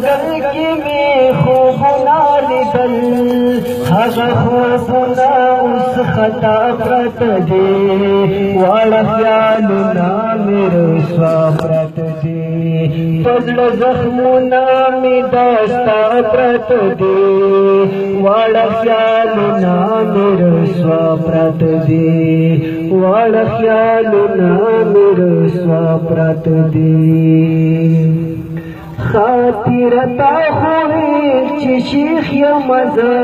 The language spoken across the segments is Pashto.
ځنګل کې مې خوبونه لیدل، هغه خوبونه اوس خطا پرته دي. واړه خیالونه مې رسوا پراته دي، په زړه زخمونه مې دستا پراته دي. واړه خیالونه مې رسوا پراته دي، واړه خیالونه مې رسوا پراته دي. خاطر تا خو ویل چې شیخ یم زه،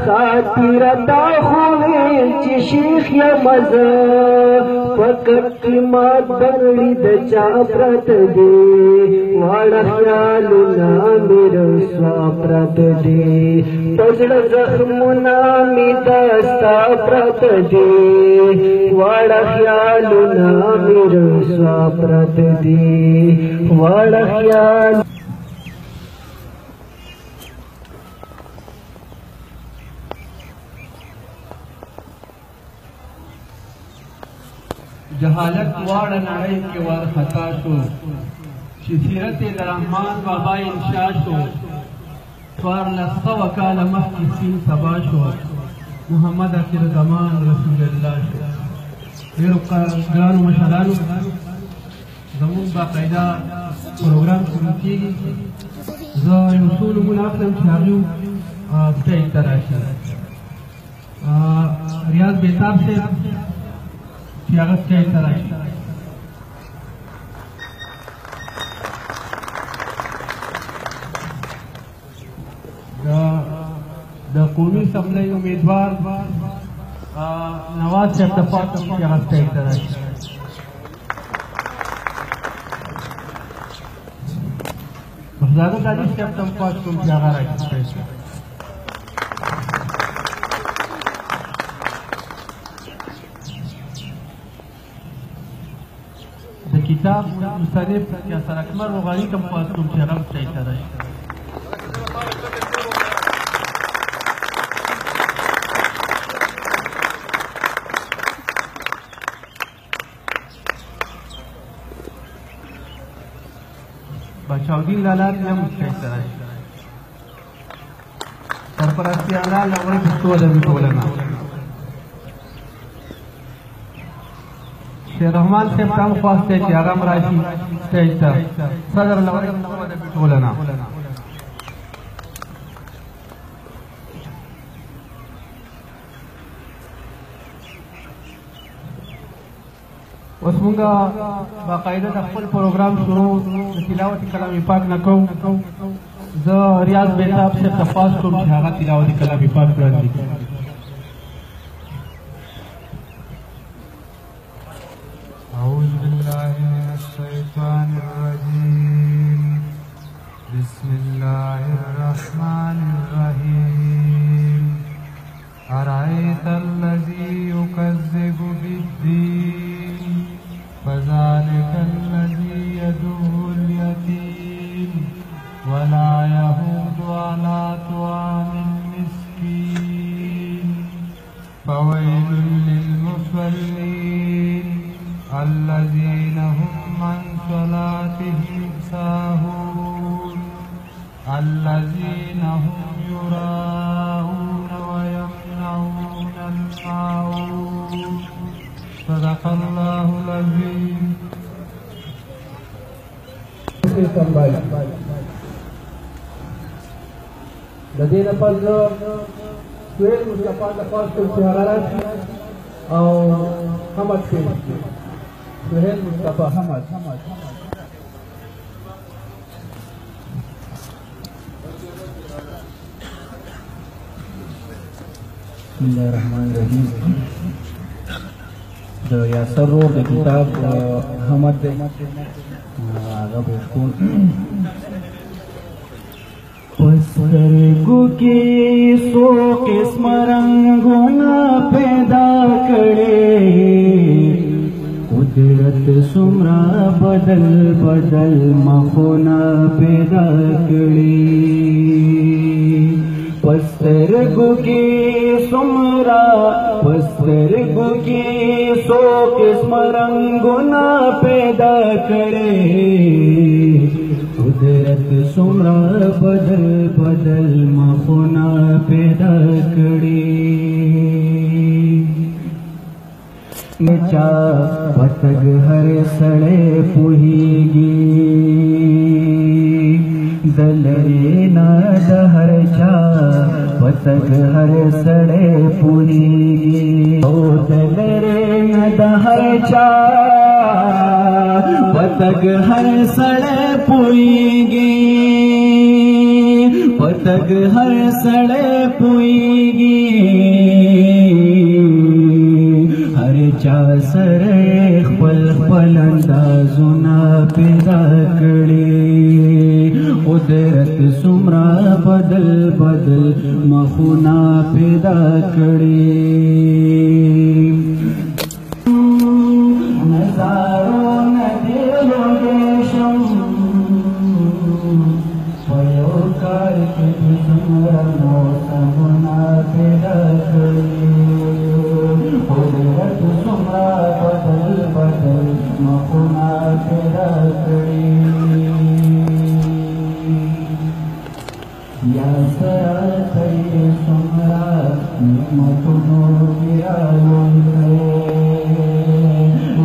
خاطر تا خو ویل چې شیخ یم زه، په کټ کې مات بنګړي د چا پراته دي. واړه خیالونه مې رسوا پراته دي، په زړه زخمونه مې دستا پراته دي. واړه خیالونه مې رسوا پراته دي، واړه خیال. جهالت واړه نړۍ کې ور خطا شو، چې سیرت د رحمان بابا انشا شو. 1400 کاله مخکې سین سبا شو، محمد اخر زمان رسول الله شو. ډېرو ګرانو مشرانو، زموږ باقاعده پروګرام شروع کېږي. زه یو څو نومونه اخلم چې هغوی سټیج ته راشي. ریاض بېتاب صاحب چې هغه سټیج ته راشي. د قومي اسمبلۍ امیدوار نواز صاحب ته خواست کوم چې هغه سټیج ته راشي. بخزاده دانش صاحب ته هم خواست کوم چې هغه راشي سټیج ته. د کتاب مصنف یاسر اکمل روغاني ته هم خواست کوم چې هغه هم سټیج ته راشي. بچاودین لالا دې هم سټیج ته راشي. سرپرستي اعلی لوړې پښتو ادبي ټولنه شیر رحمان صاحب ته هم خواست دی چې هغه هم راشي سټیج ته. صدر لوړې پښتو ادبي ټولنه. اوس مونږ باقاعده د خپل پروګرام شروع د تلاوت کلام پاک نه کوو. زه ریاض بېتاب صاحب ته خواست کوم چې هغه تلاوت کلام پاک وړاندې کړي. أعوذ بالله من الشيطان الرجيم. بسم الله الرحمن الرحيم. أرأيت الذي يكذب بالدين فذلك الذي يدعو اليتيم ولا يحوض على طعام المسكين. فويل للمصلين الذين هم عن صلاتهم ساهون الذين هم يراءون ويمنعون الماعون. صدق الله العظيم. د دې نه پس زه سهیل مصطفی ته خواست کوم چې هغه راشي او حمد پیش کړي. سهیل مصطفی حمد. بسم الله الرحمن الرحیم. د یاسر رور د کتاب حمد دی، هغه پیش کوم. په سترګو کې څو قسمه رنګونه پیدا کړې، قدرت څومره بدل بدل مخونه پیدا کړې. په سترګو کې څومره، په سترګو کې څو قسمه رنګونه پیدا کړې، قدرت څومره بدل بدل مخونه پیدا کړي. چا پتګ هر سړی پوهیږي، د لرې نه د هر چا پتګ هر سړی پوهیږي. او د لرې نه د هر چا پتګ هر سړی پوهیږي، پتګ هر سړی پوهیږي. هر چا سره خپل خپل اندازونه پیدا کړي. قدرت څومره بدل بدل مخونه پیدا کړي. نظارو نه دې لوګې شم، په یو کال کې دې څومره موسمونه پیدا کړي. قدرت څومره بدل بدل مخونه پیدا کړي. یا سره ته څومره نعمتونو کې رالوی کړې،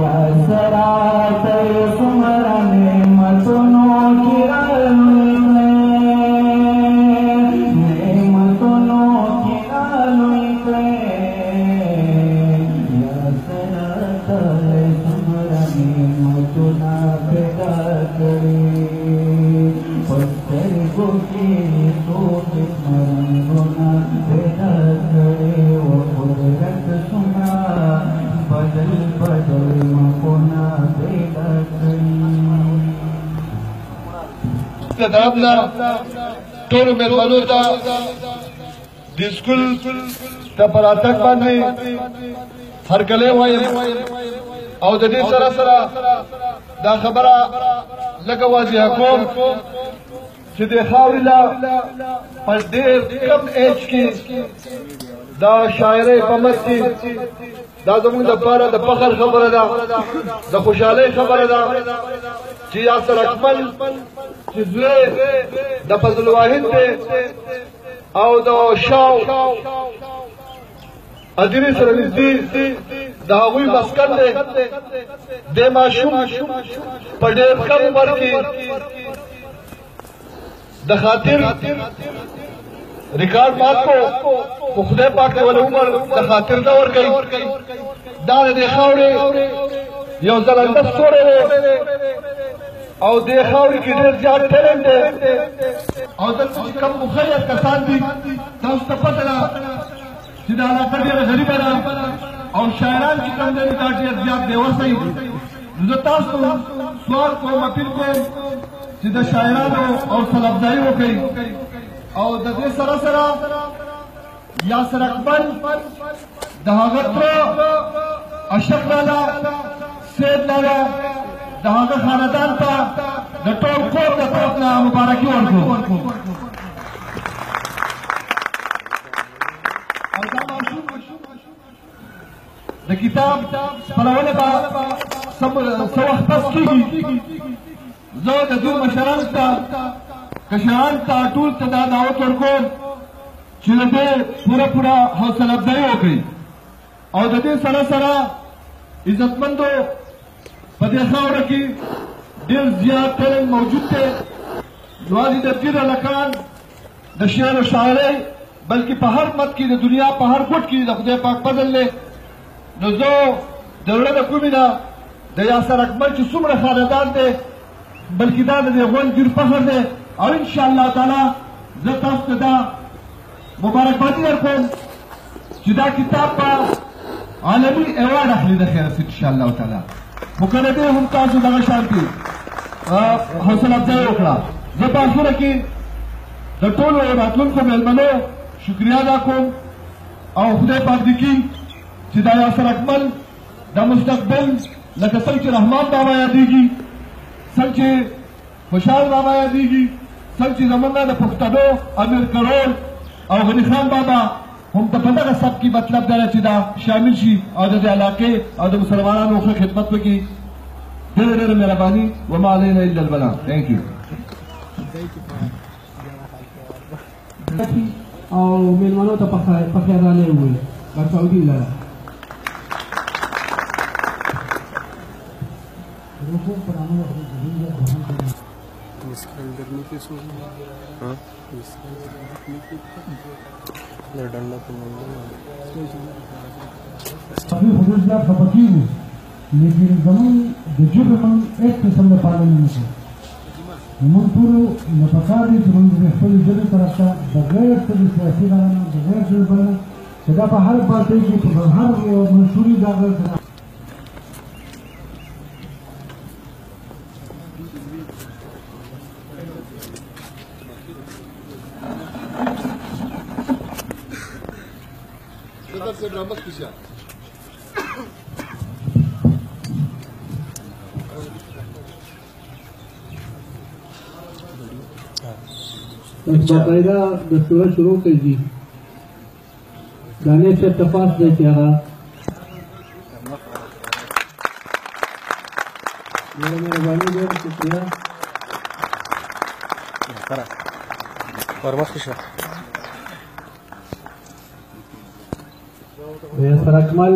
یا سره ته څومره نعمتونو کې رالوی کړې، نعمتونو کې رالوی کړې. یا سره ته څومره نعمتونه پیدا کړې. په سترګو کې څو قسمه رنګونه پیدا کړې. او قدرت څومره بدل بدل مخونه پیدا کړي. د طرف نه ټولو مېلمنو ته د سکول د په راتګ باندې هرکلی وایم، او د دې سره سره دا خبره لږه واضحه کوم چې د خاورې له په ډېر کم ایج کې دا شاعرۍ په مت کې دا زموږ دپاره د فخر خبره ده، د خوشحالۍ خبره ده چې یاسر اکمل چې زوی د فضل واحد دی او د شاو ادیرې سره نږدې د هغوی مسکن دی. د ماشوم په ډېر کم عمر کې د خاطر ریکارډ مات کو، خو خدای پاک دې ول عمر د خاطر نه ورکوي. دا د دې خاورې یو ځلنده ستوری دی او دې خاورې کې ډېر زیات ټیلنټ دی. او دلته چې کوم مخیر کسان دي، تاسو ته پته ده چې دا علاقه ډېره غریبه ده او شاعران چې کوم دی دا ډېر زیات بېوسه دي. نو زه تاسو ته سوال کوم، اپیل کوم چې د شاعرانو حوصله افزایي وکړئ. او د دې سره سره یاسر اکمل د هغه تره اشرف لالا، سید لالا، د هغه خاندان ته د ټول قوم د طرف نه مبارکي ورکوم. او دا ماشوم د کتاب خپرونه به څه وخت پس کېږي. زه د دوی مشرانو ته، کشران ته، ټول ته دا دعوت ورکوم چې د دې پوره پوره حوصله افزایي وکړي. او د دې سره سره عزتمندو، په دې خاوره کې ډېر زیات ټیلنټ موجود دی. یوازې د دیر هلکان د شعر او شاعرۍ، بلکې په هر مت کې، د دنیا په هر ګوټ کې د خدای پاک فضل دی. نو زه د زړه د کومې نه د یاسر اکمل چې څومره خاندان دی، بلکې دا د دې غونډ ډېر فخر دی. او ان شاء الله تعالی زه تاسو ته دا مبارکبادي درکوم چې دا کتاب به عالمي ایوارډ اخلي د خیره ان شاء الله تعالی. خو که د دې هم تاسو دغه شانتې حوصله افزایي وکړه. زه په اخره کې د ټولو راتلونکو مېلمنو شکریه ادا کوم او خدای پاک دې کړي چې دا یاسر اکمل د مستقبل لکه څنګه چې رحمان بابا یادېږي، څنګه چې خوشحال بابا یادېږي، څنګه چې زمونږ د پښتنو امیر کروړ او غني خان بابا هم ته په دغه سب کې مطلب دا چې دا شامل شي او د دې علاقې او د مسلمانانو ښه خدمت وکړي. ډېره ډېره مهرباني. وما علينا الا البلاغ. Thank you. او مېلمنو ته په خیر راغلی ووایي. بچاودي لره خفه کېږو، لیکن زمونږ د ژبې موږ هېڅ قسم د پالنه نه کوو. موږ ټولو له پکار دي چې موږ د خپلې ژبې طرف ته بغیر څه د سیاسي غنا، بغیر څه د بل، چې دا په هر پارټۍ کې په هر منشوري دا باقاعده دستوره شروع کړئ جي. دانش صاحب ته خاص دی چې هغه ډېره مهرباني، ډېره شکریه. ورمخکې شه. یاسر اکمل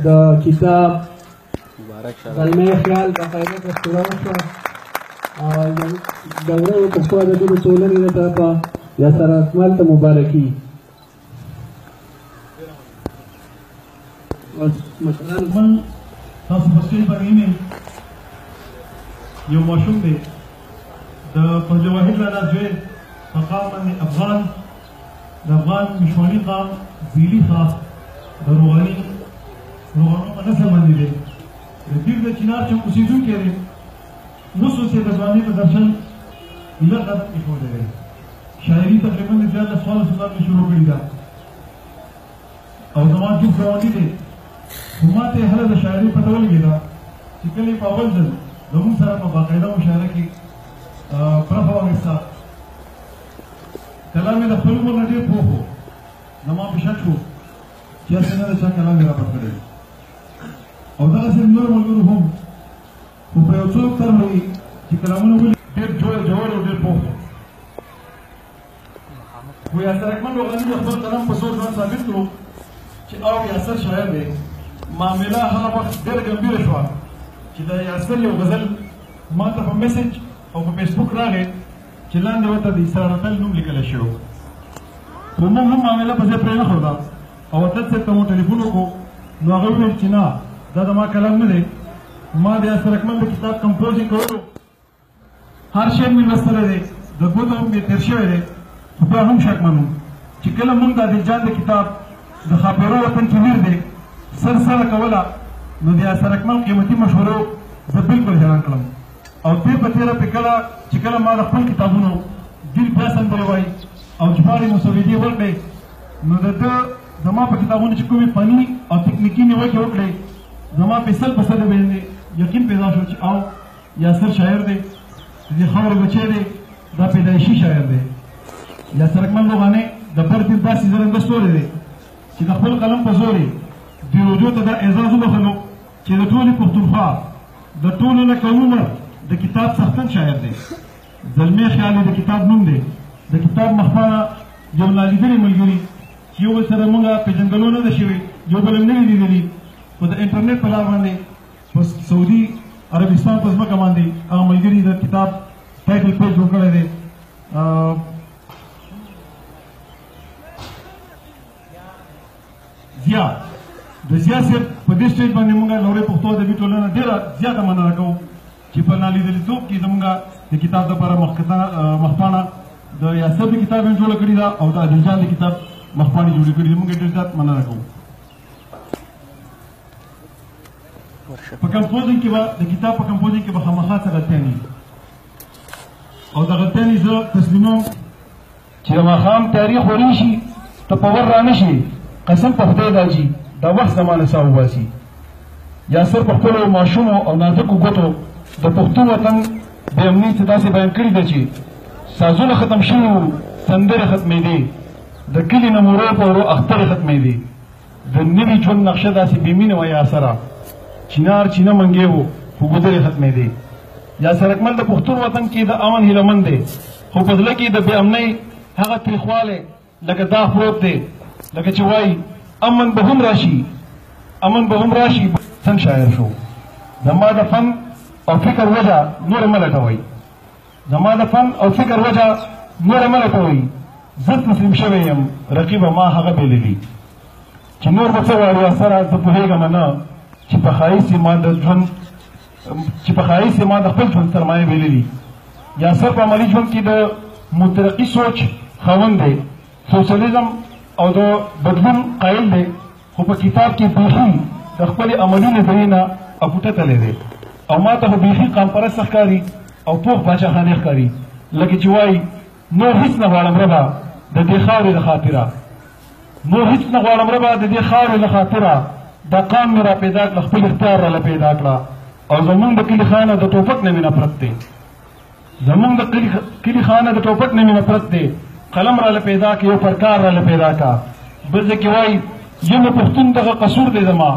د کتاب زلمی خیال باقاعده دستوره وشوه. د ورو پښتو ادبي د ټولنې له طرفه یاسر اکمل ته مبارکي. مشران تاسو په سټیج باندې وینئ یو ماشوم دی د فضل واحد لالا زوی، په قام باندې افغان، د افغان مشواني قام ذیلي خاص د روغاني روغانو په نسل باندې دی، د دیر د چنار چوک اوسېدونکی دی. اوس اوس یې د ځوانۍ په درشل ایله قدم ایښودی دی. شاعري تقریبا د 13 14 کالو شروع کړې ده او زما جوخ ګاونډي دی. خو ما ته یې هله د شاعرۍ پته ولګېده چې کله یې په اول ځل زموږ سره په باقاعده مشاعره کې برخه واخیسته. کلام یې د خپل عمر نه ډېر پوخ و. زما په شک شو چې هسې نه د چا کلام یې راپټ کړی، او دغسې نورو ملګرو هم. خو په یو څو طرحو یې چې کلامونه ولي ډېر جوړ جوړ او ډېر پوخ و. خو یاسر اکمل روغاني د خپل قلم په زور ځان ثابت کړو چې او یاسر شاعر دی. معامله هغه وخت ډېره ګمبیره شوه چې د یاسر یو غزل ما ته په میسج او په فیسبوک راغی چې لاندې ورته د اسرار اتل نوم لیکل شوی و. خو موږ هم معامله په ځای پرې نه ښوده او اتل صاحب ته مو ټلیفون وکړو، نو هغه وویل چې نه، دا د ما کلام نه دی، ما د یاسر اکمل د کتاب کمپوزینګ کولو، هر شعر مې لوستلی دی، د ګوتو مې تېر شوی دی. خو بیا هم شکمن وم چې کله موږ د عادل جان د کتاب د ښاپېرو وطن کې ویر دی سر سره کوله، نو د یاسر اکمل قیمتي مشورو زه بالکل حیران کړم. او تېر په تېره پې کله چې کله ما د خپل کتابونو دیر بیا سندرې وایي او ژباړې مسودې ورکړې، نو د ده زما په کتابونو چې کومې فني او تکنیکي نیوکې وکړې، زما په 100% باندې یقین پیدا شو چې او یاسر شاعر دی، د دې خاورې بچی دی، دا پیدایشي شاعر دی. یاسر اکمل روغاني د بر دیر داسې ځلنده ستوری دی چې د خپل قلم په زور یې دیروجو ته دا اعزاز وبښلو چې د ټولې پښتونخوا د ټولو نه کم عمر د کتاب څښتن شاعر دی. زلمی خیال یې د کتاب نوم دی. د کتاب مخپاڼه یو نالیدلي ملګري چې یو بل سره موږ پېژندګلو نه ده شوې، یو بل هم نه دي لیدلي، خو د انټرنیټ په لار باندې په سعودي عربستان په ځمکه باندې هغه ملګري د کتاب ټایټل پیج جوړ کړی دی. ضیا د ضیا صاحب په دې سټیج باندې موږ لورې پښتو ادبي ټولنه ډېره زیاته مننه کوو چې په نالیدلیتوب کې زموږ د کتاب دپاره مخپاڼه د یاسر د کتاب یې جوړه کړې ده او د عادل جان د کتاب مخپاڼې جوړې کړې دي. موږ ډېر زیات مننه کوو. په کمپوزینګ کې به د کتاب په کمپوزینګ کې به خامخا څه غلطیانې وي او د غلطیانې زه تسلیموم چې د ماښام تیارې خورې شي ته په ور رانه شي، قسم په خدای دا چې دا وخت زما له ساه وباسي. یاسر په خپلو ماشومو او نازکو ګوتو د پښتون وطن بې امني څه داسې بیان کړې ده چې سازونه ختم شوي وو، سندرې ختمېدې، د کلي نه مورو په ورو اخترې ختمېدې، د نوي ژوند نقشه داسې بې مینه وه یاسره، چینار چینه منګې وو خو ګودرې ختمېدې. یاسر اکمل د پښتون وطن کې د امن هیله مند دی، خو په زړه کې د بې امنۍ هغه تریخوالی لکه دا پروت دی، لکه چې وایي امن به هم راشي، امن به هم راشي. څنګه شاعر شو؟ زما د فن او فکر وجه نوره مه لټوئ، زما د فن او فکر وجه نوره مه لټوئ، زه تسلیم شوی یم، رقیبه ما هغه بېللي. چې نور به څه غواړي سره زه پوهېږم نه، چې په ښایست یې ما د ژوند، چې په ښایست یې ما د خپل ژوند سرمایه بېللي. یاسر په عملي ژوند کې د مترقي سوچ خاوند دی، سوسیالیزم او د بدلون قایل دی، خو په کتاب کې بیخي د خپلې عملي نظریې نه اپوټه تللی دی، او ما ته خو بیخي قامپرسته ښکاري او پوخ باچاخانې ښکاري. لکه چې وایي نور هیڅ نه غواړم ربه د دې خاورې له خاطره، نور هیڅ نه غواړم ربه د دې خاورې له خاطره، دا قام مې را پیدا کړه، خپل اختیار راله پیدا کړه. او زمونږ د کلي خانه د ټوپک نه مې نفرت دی، زمونږ د کلي خانه د ټوپک نه مې نفرت دی، قلم راله پیدا کړه، یو پرکار راله پیدا کړه. بل ځای کې وایي یم پښتون دغه قصور دی زما،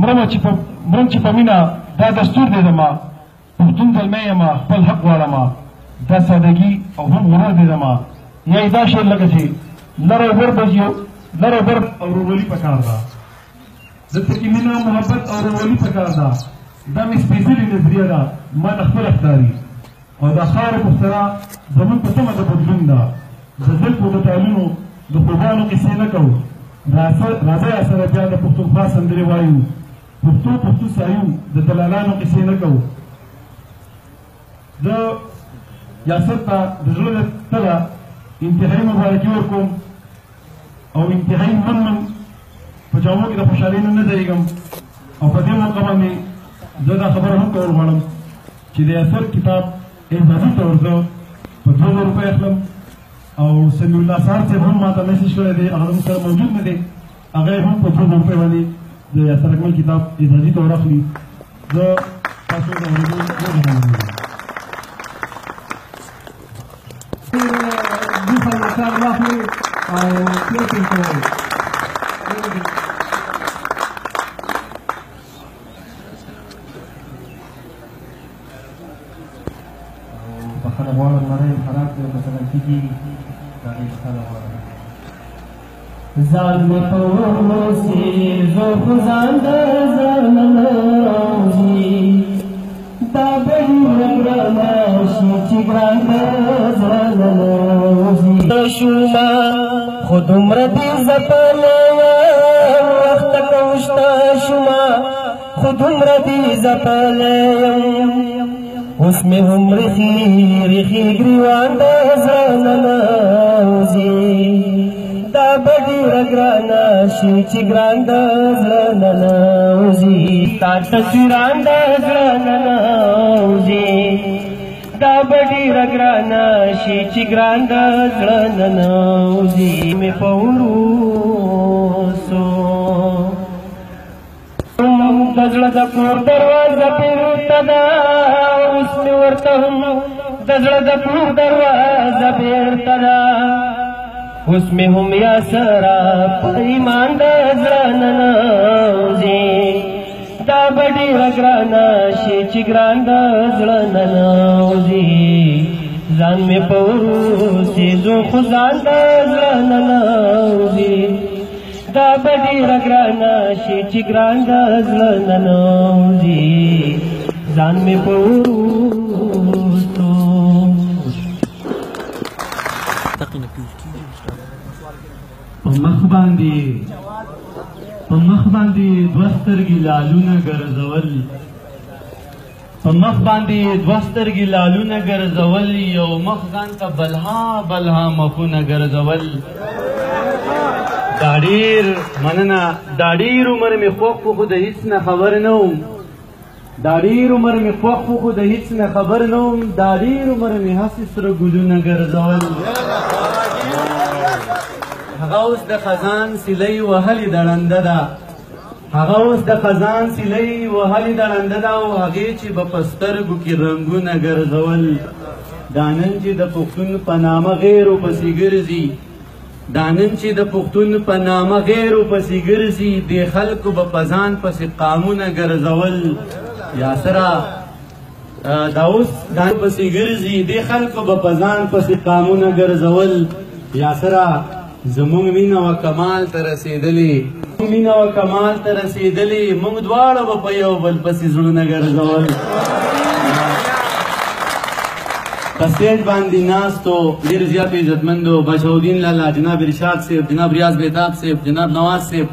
مرم چې په مینه دا دستور دی زما، پښتون زلمی یم خپل حق غواړم، دا سادګي او هم غرور دی زما. یا یې دا شعر لکه چې لره بر بجیو، لره بر او ورورولي پکار ده، دلته کې مینه، محبت او ورورولي پکار ده. دا مې سپېڅلې نظریه ده، ما ته خپله ښکاري. او دا خاوره پښتنه زموږ په تمه د بدلون ده، د زلفو د تالونو د خوبانو قصې نه کوو. راځئ سره بیا د پښتونخوا سندرې وایو، پښتو پښتو سایو د دلالانو قصې نه کوو. زه یاسر ته د زړه له تله انتهایي مبارکي ورکوم او انتهایي منم، په جامو کې د خوشحالۍ نه نه ځایېږم. او په دې موقع باندې زه دا خبره هم کول غواړم چې د یاسر کتاب اعزازي طور زه په 2000 روپۍ اخلم. او سمیع الله سهار صاحب هم ماته میسج کړی دی، هغه زموږ سره موجود نه دی، هغه هم په 2000 روپۍ باندې د یاسر اکمل کتاب اعزازي طور اخلي. زه تاسو د اورېدو ډېره مننه. واخلي او کلپینګ کوي. بخښنه غواړم، نری خراب دی، مثلا کېږي، د هغې بخښنه غواړم. ځان مې په وسي زه خو ځان د زړه نه راوځي، دا به ډېره ګرانه شي چې ګران د زړه نه راوځي. شومه خو دومره دې ځپلی یم، وخته کوشته شومه خو دومره دې ځپلی یم، اوس مې هم ریښې ریښې ګریوان د زړه نه راوځي. دا به ډېره ګرانه شي چې ګران د زړه نه راوځي، ستا تصویران د زړه نه راوځي. دا به ډېره ګرانه شي چې ګران د زړه نه راوځي. مې په وروسو د زړه د کور دروازه بېرته ده، اوس مې ورته هم د زړه د کور دروازه بېرته ده، اوس مې هم یا سره په ایمان د زړه نه ننوځي. دا به ډېره ګرانه شي چې ګران د زړه نه ننوځي، ځان مې په وروسي زه خو ځان د زړه نه ننوځي. دا به ډېره ګرانه شي چې ګران د زړه نه ننوځي، ځان مې په وروستو. په مخ باندې، په مخ باندې دوه سترګې لالونه ګرځول، په مخ باندې دوه سترګې لالونه ګرځول، یو مخ ځان ته بلها بلها مخونه ګرځول. دا ډېر مننه، دا ډېر عمر مې خوښ و خو د هیڅ نه خبر نه وم، دا ډېر عمر مې خوښ و خو د هیڅ نه خبر نه وم، دا ډېر عمر مې هسې سره ګلونه ګرځول. هغه اوس د خزان سیلۍ وهلې د ړنده ده، هغه اوس د خزان سیلۍ وهلې د ړنده ده، او هغې چې به په سترګو کې رنګونه ګرځول. دا نن چې د پښتون په نامه غیرو پسې ګرځي، دا نن چې د پښتون په نامه غیرو پسې ګرځي، دې خلکو به په ځان پسې قامونه ګرځول. یاسره دا اوس دا پسې ګرځي، دې خلکو به په ځان پسې قامونه ګرځول. یاسره زموږ مینه و کمال ته رسېدلې، مینه و کمال ته رسېدلې، موږ دواړه به په یو بل پسې زړونه ګرځول. په سټیج باندې ناستو ډېر زیاتو عزتمندو بشاودین لالا، جناب ارشاد صاحب، جناب ریاض بهتاب صاحب، جناب نواز صاحب،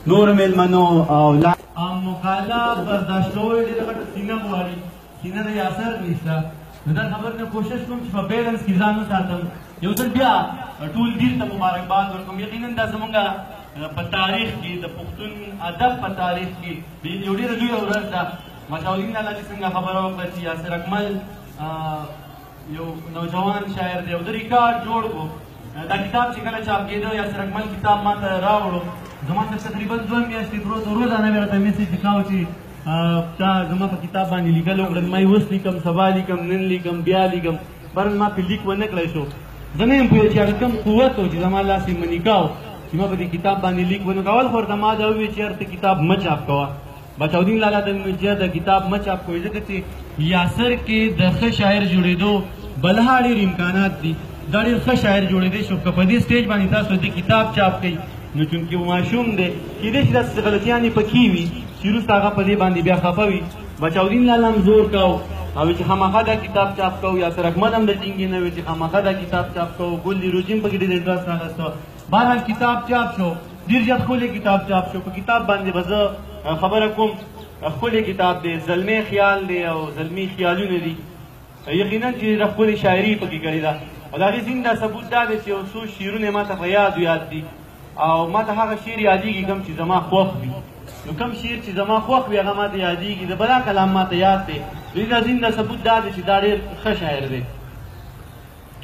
نور مېلمنو او مقاله برداشت کول ډېره غټه سینه غواړي، سینه د یاسر نشته. نو دا خبر نه کوشش کوم چې په بیلنس کې ځان وساتم. یو ځل بیا ټول دیر ته مبارکباد ورکوم. یقینا دا زمونږ په تاریخ کې د پښتون ادب په تاریخ کې یو ډېره لویه ورځ ده. مشاورین لالا چې څنګه خبره وکړه چې یاسر اکمل یو نوجوان شاعر دی او د ریکارډ جوړ کړو. دا کتاب چې کله چاپ کېده، یاسر اکمل کتاب ما ته راوړو، زما ته تقریبا 2 میاشتې پروت و. روزانه مې راته میسج کاوه چې تا زما په کتاب باندې لیکل وکړل، ما یې اوس لیکم، سبا لیکم، نن لیکم، بیا لیکم، بهرحال ما پرې لیک ونه کړی شو. زه نه یم پوه چې هغه کوم قوت و چې زما لاس یې مني کاو چې ما په دې کتاب باندې لیک ونه کړ. اول خو ورته ما دا وویل چې یار ته کتاب مه چاپ کوه. بچاودین لالا ته مې وویل چې یار دا کتاب مه چاپ کوئ، ځکه چې یاسر کې د ښه شاعر جوړېدو بلها ډېر امکانات دي، دا ډېر ښه شاعر جوړېدی شو. که په دې سټیج باندې تاسو دې کتاب چاپ کړئ نو چونکې یو ماشوم دی، کېدای شي داسې غلطیانې پکې وي چې وروسته هغه په دې باندې بیا خفه وي. بچاودین لالا هم زور کاو او چې خامخا دا کتاب چاپ کوو، یاسر اکمل هم د ټینګې نه وي چې خامخا دا کتاب چاپ کوو، ګل دی روجیم پکې ډېر انټرسټ راغسته. بهرحال کتاب چاپ شو، ډېر زیات ښکلی کتاب چاپ شو. په کتاب باندې به زه خبره کوم. ښکلی کتاب دی، زلمی خیال دی او زلمی خیالونه دي. یقینا چې ډېره ښکلې شاعري پکې کړې ده او د هغې زنده ثبوت دا دی چې یو څو شعرونه ما ته په یاد یاد دي او ما ته هغه شعر یادېږي کوم چې زما خوښ وي. نو کوم شعر چې زما خوښ وي هغه ما ته یادېږي، د بلا کلام ما ته یاد دی. د دې زنده ثبوت دا دی چې دا ډېر ښه شاعر دی.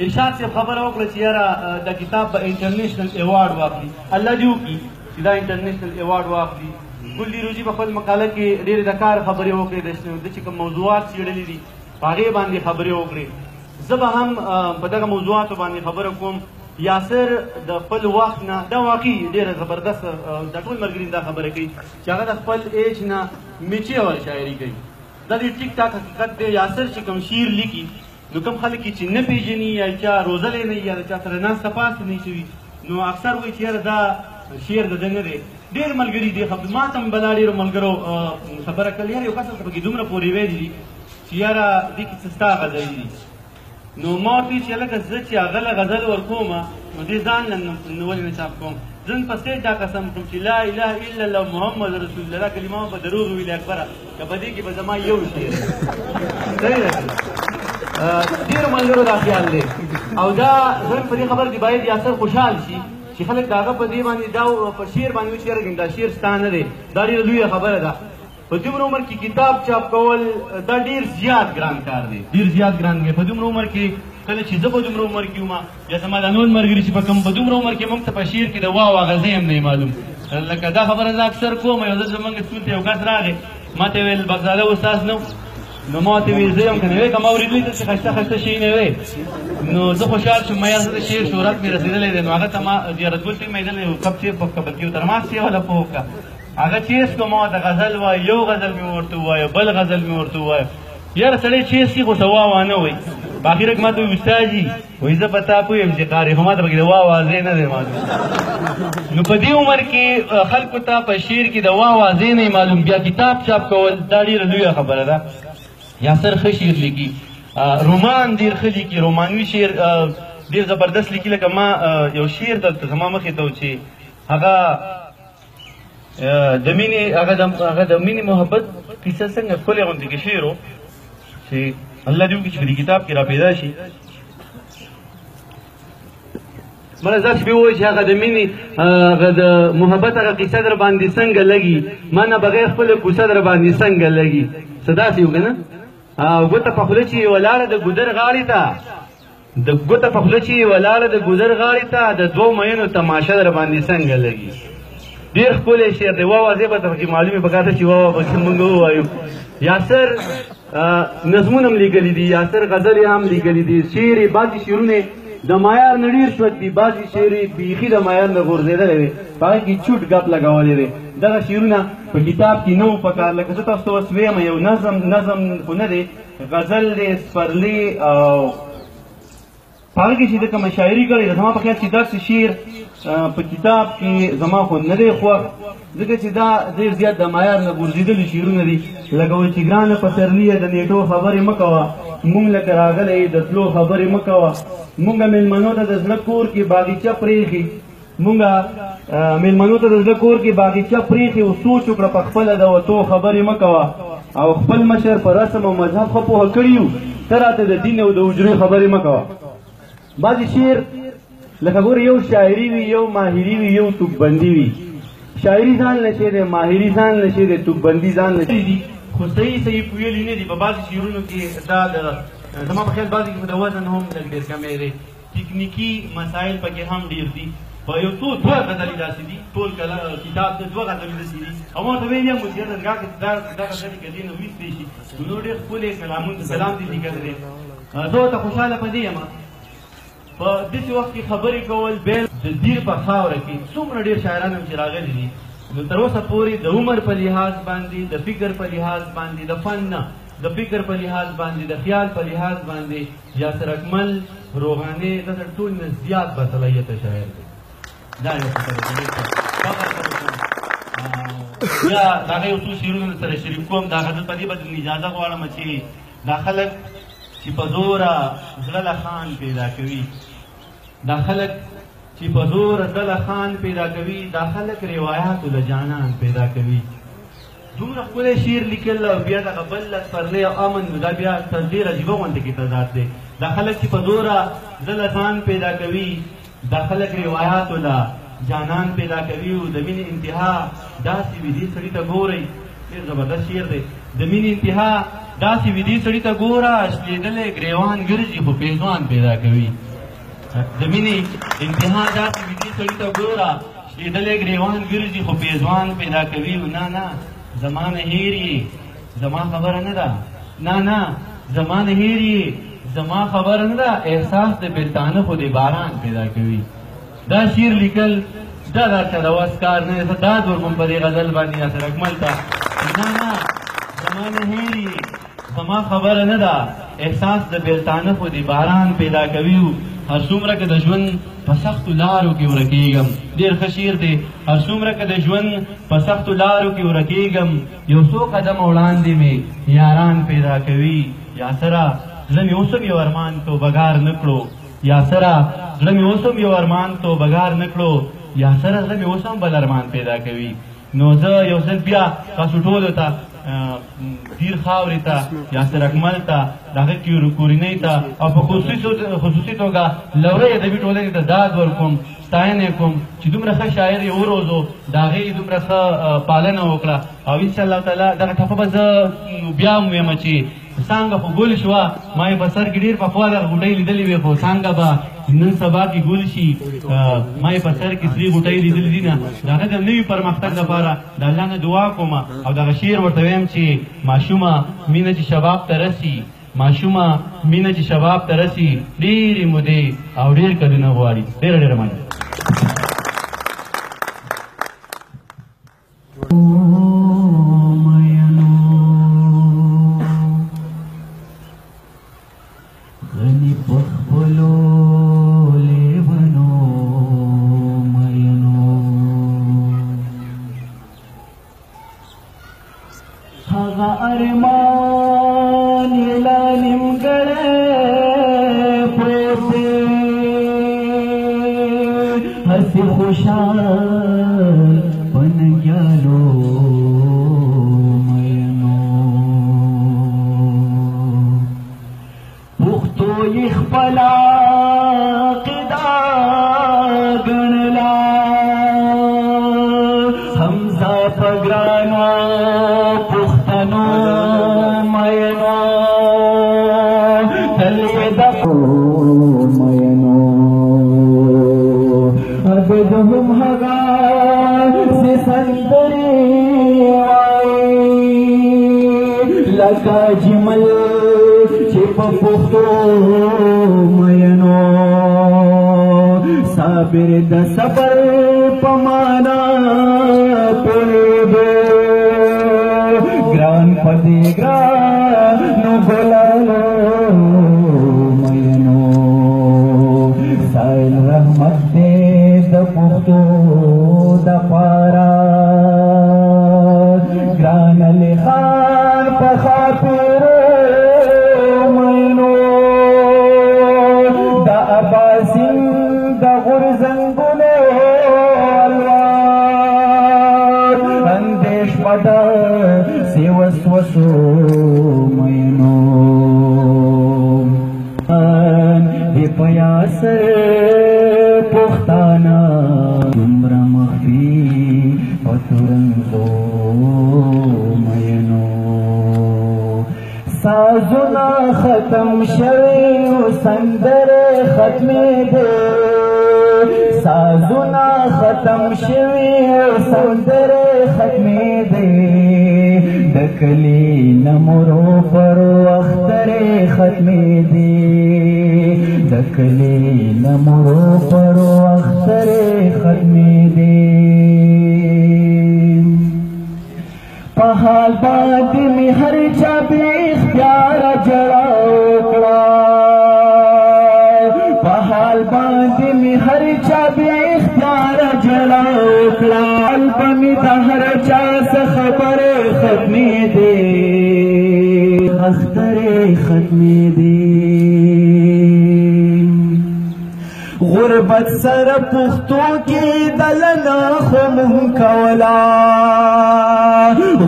ارشاد صاحب خبره وکړه چې یاره دا کتاب به انټرنیشنل ایوارډ واخلي. الله دې وکړي چې دا انټرنیشنل ایوارډ واخلي. ګل دی روجي په خپل مقاله کې ډېرې د کار خبرې وکړې، د چې کوم موضوعات څېړلي دي په هغې باندې خبرې وکړې. زه به هم په دغه موضوعاتو باندې خبره کوم. یاسر د خپل وخت نه دا واقعي ډېره زبردسته، دا ټول ملګري دا خبره کوي چې هغه د خپل ایج نه میچې ور شاعري کوي. دا د ټیک ټاک حقیقت دی. یاسر چې کوم شعر لیکي نو کوم خلک یې چې نه پېژني یا چا روزلی نه یا چا سره ناسته پاسته نه شوي، نو اکثر وایي چې یاره دا شعر د ده نه دی. ډېر ملګري دې خبر ما ته هم بلا ډېرو ملګرو خبره کړې، یاره یو کس ورته پکې دومره پورې ویلي دي چې یاره دې کې څه ستا غزل دي. نو ما ورته وویل چې هلکه زه چې هغه له غزل ورکوم نو دې ځان له نو ولې نه چاپ کوم. زه نن په سټیج دا قسم کوم چې لا اله الا الله محمد رسول الله، دا کلمه به دروغ ویلې اکبره، که په دې کې به زما یو شعر صحیح ده. ډېرو ملګرو دا خیال دی او دا زه په دې خبره دي باید یاسر خوشحال شي چې خلک د هغه په دې باندې دا په شعر باندې وایي چې یاره دا شعر ستا نه دی. دا ډېره لویه خبره ده. په دومره عمر کې کتاب چاپ کول دا ډېر زیات ګران کار دی، ډېر زیات ګران دی. په دومره عمر کې کله چې زه په دومره عمر کې وم یا زما دا نور ملګري چې په کوم په دومره عمر کې موږ ته په شعر کې د وا وا غزې هم نه معلوم. لکه دا خبره زه اکثر کوم. یو ځل زموږ سکول ته یو کس راغی، ما ته ویل بخزاده استاد نو، نو ما ته ویل زه یم که نه وې، که ما اورېدلی ته چې خسته خسته شي نه وې. نو زه خوشحال شوم، ما یار زه د شعر شهرت مې رسېدلی دی. نو هغه ته ما زیارت ګل ته مې لیدلی یو کپ چیر په کبل کې تر ما څه وله پوه کړه. هغه چې څه ما ته غزل وایي، یو غزل مې ورته ووایه، بل غزل مې ورته ووایه. یاره سړی چې څه خو څه وا وا نه وایي. په اخره کې ما ته وایي استاد جي، وایي زه په تا پوه یم چې قاري، خو ما ته پکې د وا وا ځای نه دی معلوم. نو په دې عمر کې خلکو ته په شعر کې د وا وا ځای نه معلوم، بیا کتاب چاپ کول دا ډېره لویه خبره ده. یاسر ښه شعر لیکي، رومان ډېر ښه لیکي، رومانوي شعر ډېر زبردست لیکي. لکه ما یو شعر دلته زما مخې ته و چې هغه د مینې، هغه د مینې محبت کیسه څنګه ښکلې غوندې کې شعر و چې الله دې وکړي چې په دې کتاب کې را پیدا شي. مله داسې به ووایي چې هغه د مینې، هغه د محبت هغه کیسه در باندې څنګه لګي، ما نه بغیر خپله کوڅه در باندې څنګه لګي، څه داسې و که نه؟ او ګوته په خوله چې ولاړه د ګودر غاړې ته، د ګوته په خوله چې ولاړه د ګودر غاړې ته، د دوو میینو تماشه در باندې څنګه لګي. ډېر ښکلی شعر دی. وا وا زه به ته پکې معلومې په کار ده چې وا وا پکې موږ ووایو. یاسر نظمونه هم لیکلي دي، یاسر غزلې هم لیکلي دي، شعر یې بعضې شعرونه د معیار نه ډېر شوت دي. بعضې شعر یې بیخي د معیار نه غورځېدلی دی، په هغه کې چوټ ګپ لګولی دی. دغه شعرونه په کتاب کې نه وو پکار. لکه زه تاسو ته اوس ویم، یو نظم، نظم خو نه دی، غزل دی، سپرلی، او په هغه کې چې ده کومه شاعري کړې ده، زما په خیال چې داسې شعر په کتاب کې زما خو نه دی خوښ، ځکه چې دا ډېر زیات د معیار نه غورځېدلي شعرونه دي. لکه وایي چې ګرانه پسرلیه د نېټو خبرې مه کوه، مونږ لکه راغلی د تلو خبرې مه کوه، مونږ مېلمنو ته د زړه کور کې باغیچه پرېښې، مونږ مېلمنو ته د زړه کور کې باغیچه پرېښې او سوچ وکړه په خپله د وتو خبرې مه کوه، او خپل مشر په رسم او مذهب ښه پوهه کړي یو، ته راته د دین او د حجرې خبرې مه کوه. بعضې شعر لکه ګوره یو شاعري وي، یو ماهري وي، یو توکبندي وي. شاعري ځان له شی دی، ماهري ځان له شی دی، توکبندي ځان له شی دي، خو صحیح صحیح پویلي نه دي. په بعضې شعرونو کې دا د زما په خیال بعضې کې د وزن هم لږ ډېر کمی دی، تکنیکي مسایل پکې هم ډېر دي. په یو څو دوه غزلې داسې دي، ټول کتاب ته دوه غزلې داسې دي، او ما ورته ویلي هم وو چې یاره درګاه کې دا غزلې که دې نه ویستی شي نو نور ډېر ښکلی کلام دې لیکلی دی. زه ورته خوشحاله په دې یم. په داسې وخت کې خبرې کول بېل د دیر په خاوره کې څومره ډېر شاعران هم چې راغلي دي، نو تر اوسه پورې د عمر په لحاظ باندې، د فکر په لحاظ باندې، د فن نه، د فکر په لحاظ باندې، د خیال په لحاظ باندې یاسر اکمل روغانې دا تر ټولو نه زیات باصلاحیته شاعر دی. دا یو خبره ده، ډېر ښه فخر سره کوم. بیا د هغه یو څو شعرونه سره شریک کوم. دا غزل په دې باندې اجازه غواړم چې دا خلک چې په زوره زړه له خان پیدا کوي، دا خلک چې په زوره زړه له خان پیدا کوي، دا خلک روایاتو له جانان پیدا کوي. دومره ښکلی شعر لیکل او بیا دغه بل سپرلی او امن، نو دا بیا تر ډېر عجیبه غونډه کې تضاد دی. دا خلک چې په زوره زړه له ځان پیدا کوي، دا خلک روایاتو له جانان پیدا کوي. او د مینې انتها داسې وي، دې سړي ته ګورئ، ډېر زبردست شعر دی. د مینې انتها داسې وي، دې سړي ته ګوره، شلېدلی ګرېوان ګرځي خو پېزوان پیدا کوي. د مینې انتها داسې وي، دې سړي ته ګوره، شلېدلی ګرېوان ګرځي خو پېزوان پیدا کوي. نه نه زما نه هېر یې، زما خبره نه ده، نه نه زما نه هېر یې، زما خبره نه ده، احساس د بېلتانه خو د باران پیدا کوي. دا شعر لیکل دا درته د وس کار نه دی. زه داد ورکوم په دې غزل باندې یاسر اکمل ته. نه نه زما نه هېر یې، زما خبره نه ده، احساس د بېلتانه خو د باران پیدا کوي. هر څومره که د ژوند په سختو لارو کې ورکېږم، ډېر ښه شعر دی. هر څومره که د ژوند په سختو لارو کې ورکېږم، یو څو قدمه وړاندې مې یاران پیدا کوي. یاسره زړه مې اوس هم یو ارمان توبهګار نه کړو، یاسره زړه مې اوس هم یو ارمان توبهګار نه کړو، یاسره زړه مې اوس هم بل ارمان پیدا کوي. نو زه یو ځل بیا تاسو ټولو ته، دیر خاورې ته، یاسر اکمل ته، د هغه کورنۍ ته، او په خصوصي توګه لورۍ ادبي ټولنې ته داد ورکوم، ستاینه یې کوم چې دومره ښه شاعر یې وروزو، د هغې دومره ښه پالنه وکړه. او انشاءالله تعالی دغه ټپه به زه بیا هم ویم چې څانګه خو ګل شوه، ما یې په سر کې ډېر پخوا دغه غوټۍ لیدلې وې، خو څانګه به نن سبا کې ګل شي. ما یې په سر کې سرې غوټۍ لیدلې دي نه. د هغه د نوي پرمختګ لپاره د الله نه دعا کوم، او دغه شعر ورته وایم چې ماشومه مینه چې شباب ته رسي، ماشومه مینه چې شباب ته رسي، ډېرې مودې او ډېر کلونه غواړي. ډېره ډېره مننه. غني په خپلو لیونو مینو، هغه ارمان یې لا نیمګړی پروت دی، هسې خوشحال په ننګیالو مینو. پښتو یې خپله عقیده ګڼله، حمزه په ګرانو پښتنو مینو، تل یې د مینو. عبد هم هغه سي سندرې وایي لکه جمل چې په پښتو مینو. صابر د صبر په معنا پوهېدو، ګران په دې ګرانو ګلانو مینو. سایل رحمت دې د پښتو د پاره، ګران علي خان په خاطر مینو. د اباسین د غورځنګونو الوار، اندېش پټه سی وسوسو مینو. دی په یاسر پښتانه دومره مخفي په تورنځو مینو. سازونه ختم شوي او سندرې ختمې دي، سازونه ختم شوي او سندرې ختمې دي. د کلي نمرو پر اخترې ختمې دي، د کلي نمرو پر اخترې ختمې دي. په حال باندې مې هر چا بې اختیاره ژړا وکړه، په حال باندې مې هر چا بې اختیاره ژړا وکړه. حال به مې د هر چا څه خبرې ختمې دي، اخترې ختمې دي. غربت سره پښتو کې دلنه خو مونږ کولا،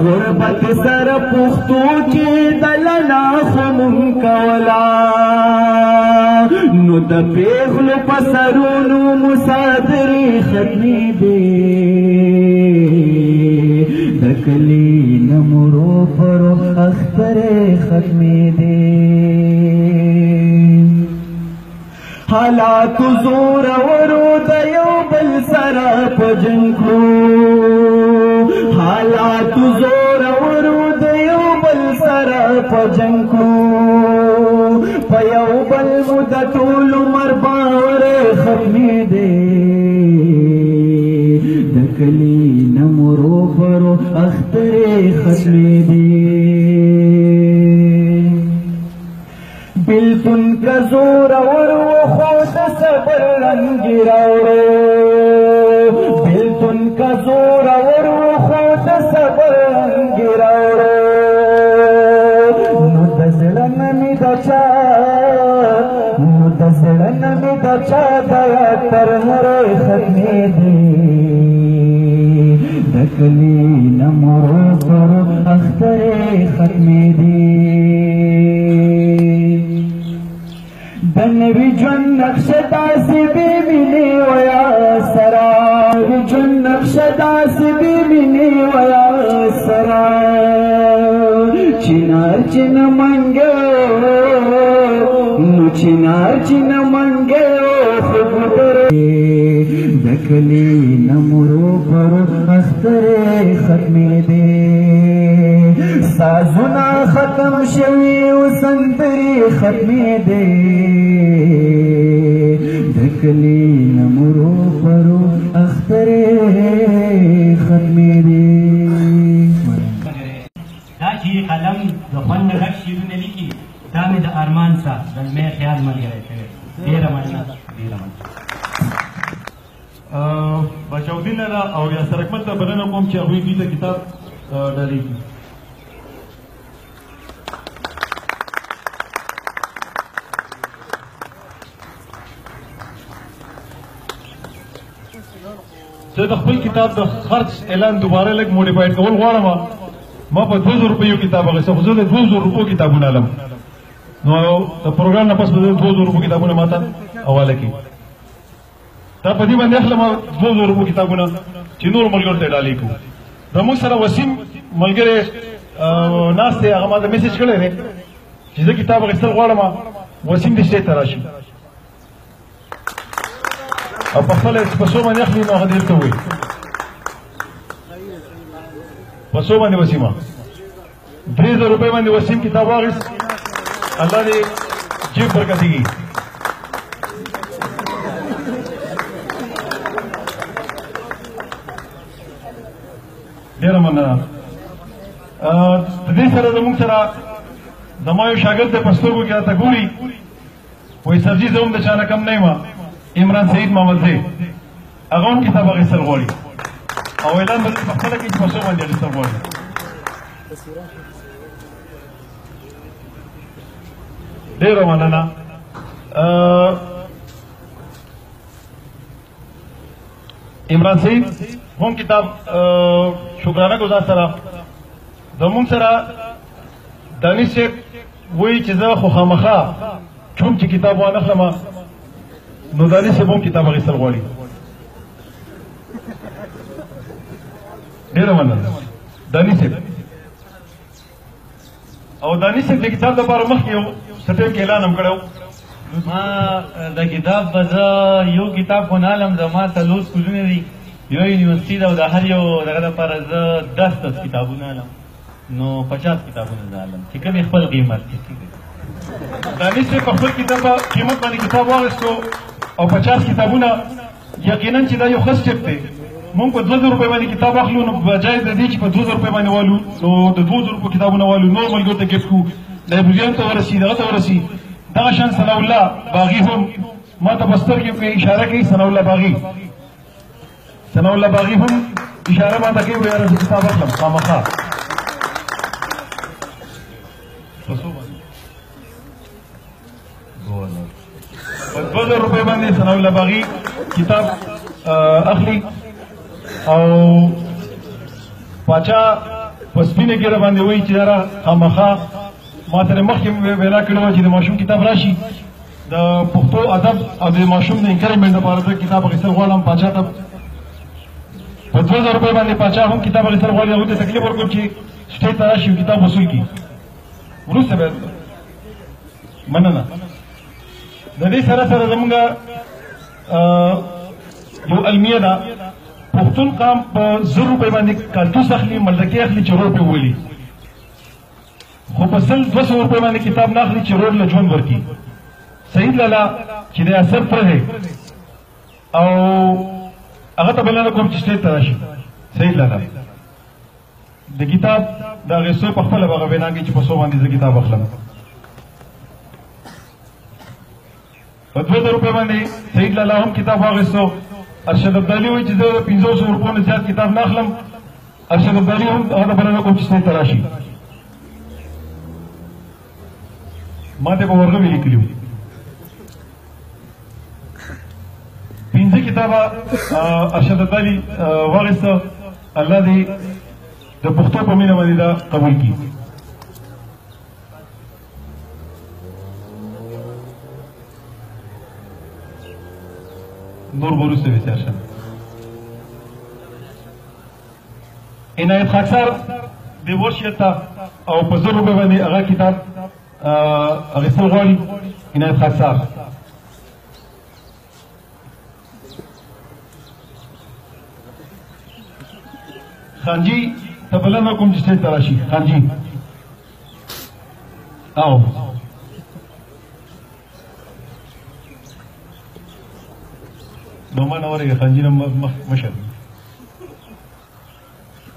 غربت سره پښتو کې دلنه خو مونږ کولا. نو د پیغلو په سرونو مصادرې ختمې دي، د کلي نمرو پرو اخترې ختمې دي. حالات زور ورو د یو بل سره په جنګ کړو، حالات زور ورو د یو بل سره په جنګ کړو. په یو بل مو د ټول عمر باور ختمې دی، د کلي نمرو پرو اخترې ختمې دي. بلتون که زور ورو خو د صبر رنګ راوړو، بلتون که زور ورو خو د صبر رنګ راوړو. نو د زړه نه مې د چا، نو د زړه نه مې د چا د یاد ترهرې ختمې دي، د کلي نمرو پرو اخترې ختمې دي. د نوي ژوند نقشه داسې بې مینې ویا سره، نوي ژوند نقشه داسې بې مینې ویا سره. چنار چې نه منګې، نو چنار چې نه منګې خو د کلي نمرو پرو اخترې ختمې دي. سازونه ختم شوي او سندرې ختمې دي، د کلي نمرو پرو اخترې ختمې دي. دا چې قلم د خوند نه ډک شعرونه لیکي، دا مې د ارمان څخه زلمی خیال ملګری شوی. ډېره مننه، ډېره مننه. بچاودین لالا او یاسر اکمل ته بلنه کوم چې هغوی دوی ته کتاب ډالۍ کړي. زه د خپل کتاب د خرڅ اعلان دوباره لږ موډیفاید کول غواړم. ما په 2000 روپیو کتاب اخیستی، خو زه د 2000 روپو کتابونه لم، نو د پروګرام نه پس به زه 2000 روپو کتابونه ماته حواله کړي. دا په دې باندې اخلم 2000 روپو کتابونه چې نور ملګرو ته ډالۍ کړو. زموږ سره وسیم ملګری ناست دی، هغه ماته میسج کړی دی چې زه کتاب اخیستل غواړم، وسیم دې سټیج ته راشي او په خپله په څو باندې اخلي، نو هغه دې درته ووایي په څو باندې. وسیمه 3000 روپۍ باندې وسیم کتاب واخیست. الله دې جیب برکتي کړي. زموږ سره زما یو شاګرد دی، په سترګو کې راته ګوري، وایي سرجي زه هم د چا نه کم نه یم، عمران سعید محمدزی، هغه هم کتاب اخیستل غواړي او اعلان به په خپله کوي چې په څو باندې اخیستل غواړي. ډېره مننه. عمران سعید هم کتاب شکرانه ګزار سره زمونږ سره دانش صاحب وایي چې زه خو خامخا چوم چې کتاب وانخلم، نو دانش صاحب هم کتاب اخیستل غواړي. ډېره مننه دانش صاحب. او دانش صاحب د کتاب لپاره مخکې یو څه ټایم کې اعلان هم کړی. ما د کتاب به زه یو کتاب خو نه الم، زما څلور سکولونه دي، یو یونیورسټي ده، او د هر یو دغه لپاره زه 10 10 کتابونه الم، نو 50 کتابونه زه الم چې کوم یې خپل قیمت دی. دانش صاحب په خپل کتاب قیمت باندې کتاب واخیستو او 50 کتابونه، یقینا چې دا یو ښه سټپ دی. مونږ په 2000 روپۍ باندې کتاب اخلو، نو بجای د دې چې په 2000 روپۍ باندې والو، نو د 2000 روپو کتابونه والو، نور ملګرو ته ګفټ کړو، لایبرریان ته ورسي، دغه ته ورسي. دغه شان ثناء الله باغي هم ما ته په سترګې کې اشاره کوي، ثناء الله باغي، ثناء الله باغي هم اشاره ما ته کوي، وایي یاره زه کتاب اخلم خامخا. په څو باندې؟ په 2000 روپۍ باندې ثناء الله باغي کتاب اخلي. او پاچا په سپینه ږیره باندې وایي چې یاره خامخا ما ترې مخکې وینا کړې وه چې د ماشوم کتاب راشي، د پښتو ادب او د ماشوم د انکریجمنټ لپاره زه کتاب اخیستل غواړم. پاچا ته په 2000 روپۍ باندې پاچا هم کتاب اخیستل غواړي، هغوی ته تکلیف ورکړم چې سټیج ته راشي او کتاب وصول کړي. وروسته به مننه. د دې سره سره زمونږ یو المیه ده، پښتون قام په 1000 روپۍ باندې کالتوس اخلي، ملدکې اخلي چې روډ پرې وولي، خو په 100-200 روپۍ باندې کتاب نه اخلي چې روډ له ژوند ورکړي. سعید لالا چې د اثر تره دی او هغه ته بلنه کوم چې سټیج ته راشي. سعید لالا د کتاب د اخیستو په خپله به هغه وینا کوي چې په څو باندې زه کتاب اخلم. په 2000 روپۍ باندې سعید لالا هم کتاب واخیستو. ارشد ابدالي وایي چې زه د 500 روپو نه زیات کتاب نه اخلم. ارشد ابدالي هم هغه ته بلنه کوم چې سټیج ته راشي. ما ته په ورغوي لیکلي وو 5 کتابه ارشد ابدالي واخیسته. الله دې د پښتو په مینه باندې دا قبول کړي. نور به وروسته وي ارشد. عنایت خاکسار دې ورشي هلته او په 1000 روپۍ باندې هغه کتاب اخیستل غواړي. عنایت خاکسار خانجي ته بلنه کوم چې سټیج ته راشي. خانجي او نو ما نه ورېږه، خانجي نه مشر.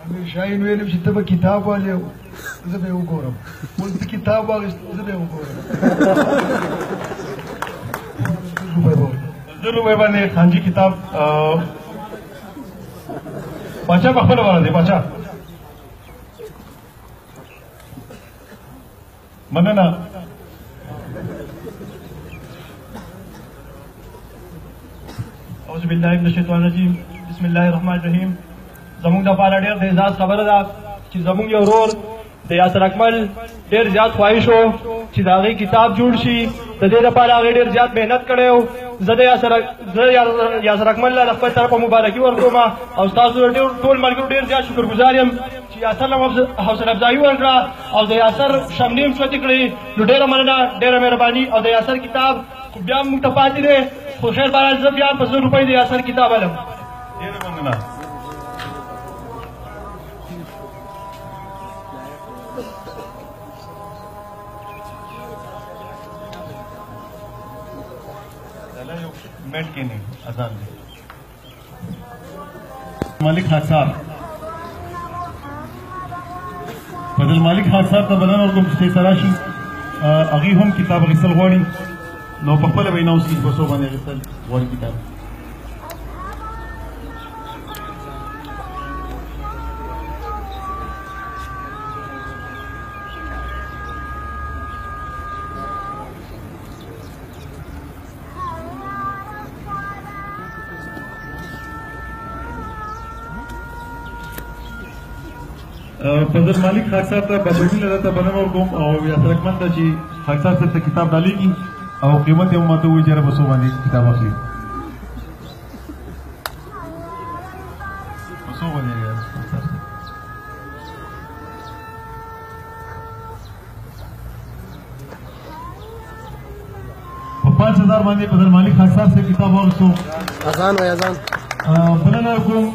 امیر شاهین ویلم چې ته به کتاب والې، زه به یې وګورم. اوس ته کتاب واخیست، زه به یې وګورم. 1000 روپۍ باندې خانجي کتاب پاچا په خپله ورځي. پاچا مننه. اعوذ بالله من الشیطان الرجیم، بسم الله الرحمن الرحیم. زمونږ دپاره ډېر د اعزاز خبره ده چې زمونږ یو ورور د یاسر اکمل ډېر زیات خواهش و چې د هغې کتاب جوړ شي. د دې دپاره هغې ډېر زیات محنت کړی و. زه د یاسر اکمل له خپل طرفه مبارکي ورکوم او ستاسو ډېر ټول ملګرو ډېر زیات شکرګزار یم چې یاسر له حوصله افزایي ورکړه او د یاسر شملې هم سوتې کړې. نو ډېره مننه، ډېره مهرباني. او د یاسر کتاب خو بیا موږ ته پاتې دی، خو خیر بهرحال زه بیا په 1000 روپۍ د یاسر کتاب الم. ډېره مننه. منټ کې نه اذان دی. ملک خاکسار فضل مالک خان صاحب ته بلنه ورکوم چې سټیج ته راشي. هغوی هم کتاب اخیستل غواړي، نو په خپله به یې اناونس کړي چې په څو باندې اخیستل غواړي کتاب. فضل مالک خاک صاحب ته بشري لالا ته بلنه ورکوم او یاسر اکمل ته چې خاک صاحب ته کتاب ډالېږي او قیمت یې هم ماته ووایي چې یاره په څو باندې کتاب اخلي، په څو باندې. په 5000 باندې فضل مالک خاک صاحب څخه کتاب واخیستو. اذان وای اذان. بلنه ورکوم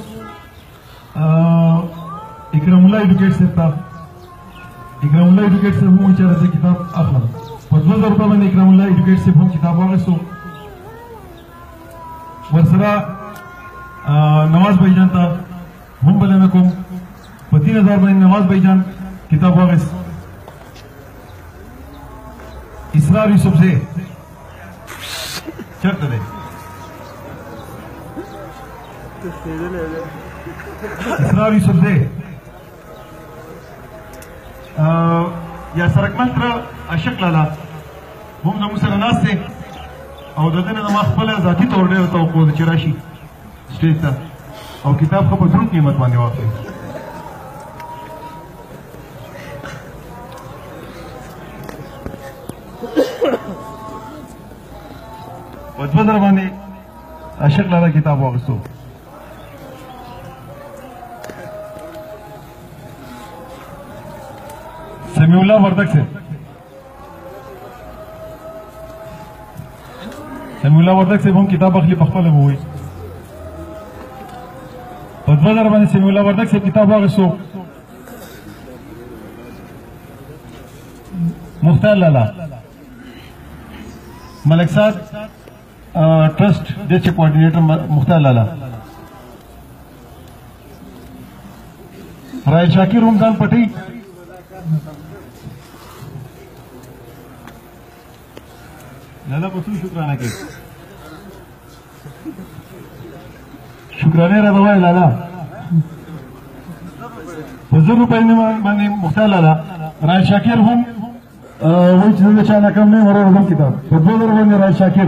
اکرام الله ایډوکیټ صاحب ته. اکرام الله ایډوکیټ صاحب هم چې زه کتاب اخلم. په 2000 روپۍ باندې اکرام الله ایډوکیټ صاحب هم کتاب واخیستو. ورسره نواز بھائی جان ته هم بلنه کوم. په 3000 باندې نواز بھائی جان کتاب واخیست. اسرار یوسف زی چېرته دی؟ اسرار یوسف زی یا سرکمل تره عاشق لالا هم زموږ سره ناست دی او د ده نه زما خپله ذاتي طور ډېره توقع ده چې راشي سټیج ته او کتاب ښه په دروند قیمت باندې واخلي. په 2000 باندې عاشق لالا کتاب واخیستو. سمیع الله وردک صاحب، سمیع الله وردک صاحب هم کتاب اخلي، په خپله به وایي. په 2000 باندې سمیع الله وردک صاحب کتاب واخیستو. مختار لالا، ملک صاحب ټرسټ ډیسټریکټ کوارډینیټر مختار لالا، رای شاکر هم ځان پټي. لالا په څو شکرانه کوي؟ شکرانه راته وایي لالا. په 1000 روپۍ باندې مختار لالا. رای شاکر هم وایي چې زه د چا نه کم نه یم ورور، هم کتاب په 2000 باندې رای شاکر.